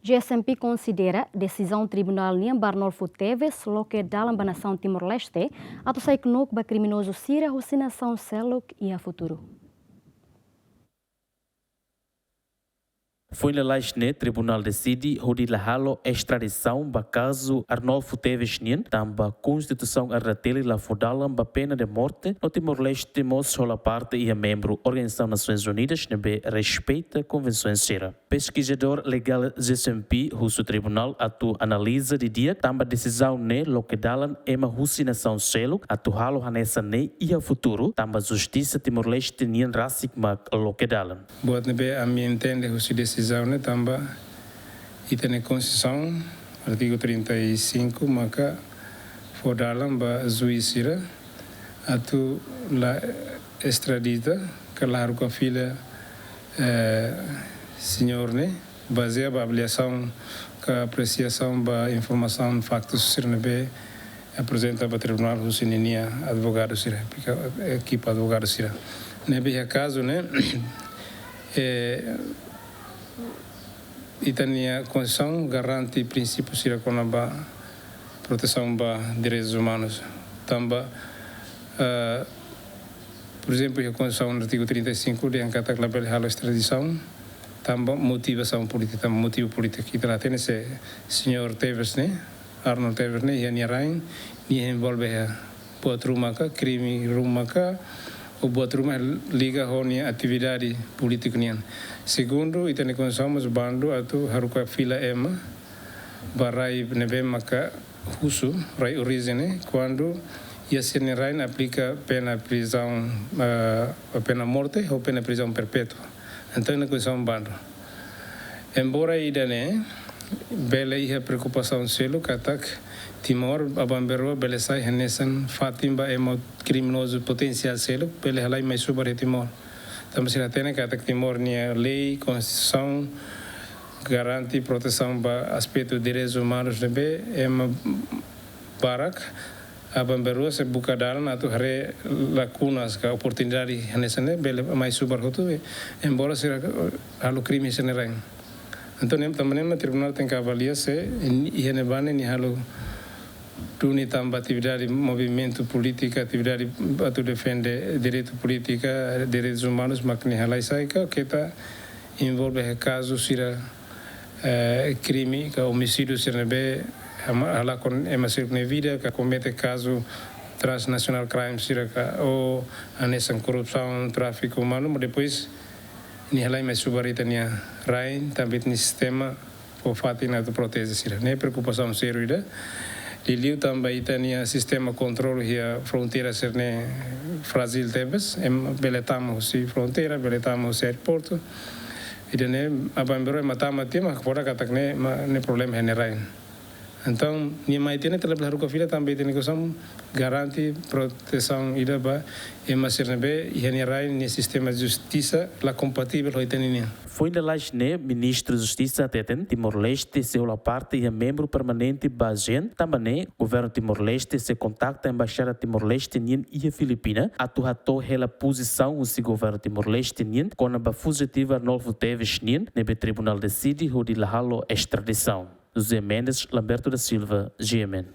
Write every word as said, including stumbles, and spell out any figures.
G S M P konsidera desizaun tribunál nian ba Arnolfo Teves loke dalan ba nasaun Timor-Leste atu sai knuuk ba kriminozu sira husi nasaun seluk iha futuru. Foin lalais ne'e, tribunál deside hodi la halo estradisaun ba kazu Arnolfo Teves nian, tanba Konstituisaun R D T L la fó dalan ba pena de morte, no Timor-Leste mós hola parte iha membru Organizasaun Nasoins Unidas ne'ebé respeita konvensaun sira. Peskizadór legál G S M P husu tribunál atu analiza didi'ak, tanba desizaun ne'e loke dalan ema husi nasaun seluk atu halo hanesan ne'e iha futuru, tanba justisa Timor-Leste nian rasik mak loke dalan. Buat ne'ebé ami entende husi desizaun ne'e tanba ita-nia Konstituisaun, artigu trinta e cinco, maka fó dalan ba juís sira atu la estradita, ka la haruka fila, eh, señór ne'e, bazeia ba avaliasaun ka apresiasaun ba informasaun, faktus sira ne'ebé aprezenta ba tribunál husi ninia advogadu sira, ekipa advogadu sira. Ne'ebé iha kazu ne'e, eh, ita-nia Konstituisaun garante prinsípiu sira kona-ba protesaun ba direitus umanus. Tanba, eh, por ezemplu, iha Konstituisaun artigu trinta e cinco dehan katak labele halo estradisaun tanba motivasaun polítika, tanba motivu polítiku. Ita la hatene se señór Teves ne'e, Arnold Teves ne'e, iha nia rain, nia envolve iha buat ruma ka, krime ruma ka, ou buat ruma liga ho nia atividade polítiku nian. Segundu, ita-nia Konstituisaun mós bandu atu haruka fila ema ba rai ne'ebé maka husu, rai orijen ne'e, kuandu iha sira-nia rain aplika pena prizaun, eh, pena morte ou pena prizaun perpétua. Entaun, nia Konstituisaun bandu. Embora ida-ne'e bele iha preokupasaun seluk katak Timor aban-bainrua bele sai hanesan fatin ba ema kriminozu potensiál seluk bele halai mai subar iha Timor. Tanba sira hatene katak Timor nia lei, Konstituisaun garante protesaun ba aspetu direitus umanus ne'ebé ema barak aban-bainrua sei buka dalan atu haree lakunas ka oportunidade hanesan ne'e bele mai subar hotu, embora sira halo krime iha sira-nia rain. Entaun, ne'e tanba ne'e mak tribunál tenke avalia se iha ne'ebá ne'e nia halo duni tanba atividade movimentu polítika, atividade atu defende direitu polítika, direitus umanus, mak nia halai sai ka keta envolve iha kazu sira, eh, krime ka omisídiu sira ne'ebé hama-, halakon ema sira-nia vida, ka komete kazu transnational crime sira ka, ou hanesan korrupsaun, tráfiku umanu, mas depois nia halai mai subar ita-nia rain, tanba ita-nia sistema fó fatin atu proteje sira. Ne'e preokupasaun sériu ida. Liuliu tanba ita-nia sistema kontrolu iha fronteira sira-ne'e frájil tebes, ema bele tama husi fronteira, bele tama husi aeroportu. Ida-ne'e aban-bainrua ema tama tiha mak hakfodak katak ne'e, ema, ne'e problema iha nia rain. Entaun, nia mai tiha ne'e ita labele haruka fila tanba ita-nia Konstituisaun garante protesaun ida ba ema sira ne'ebé iha nia rain, nia sistema justisa la kompativel ho ita-nia nian. Foin lalais ne'e, Ministru Justisa hateten, Timor-Leste sei hola parte iha membru permanente ba ASEAN, tanba ne'e Governu Timor-Leste sei kontakta Embaixada Timor-Leste nian iha Filipina atu hato'o hela pozisaun husi Governu Timor-Leste nian kona-ba fujitiva Arnolfo Teves nian ne'ebé tribunál deside hodi la halo estradisaun. José Mendes, Lamberto da Silva, G M N.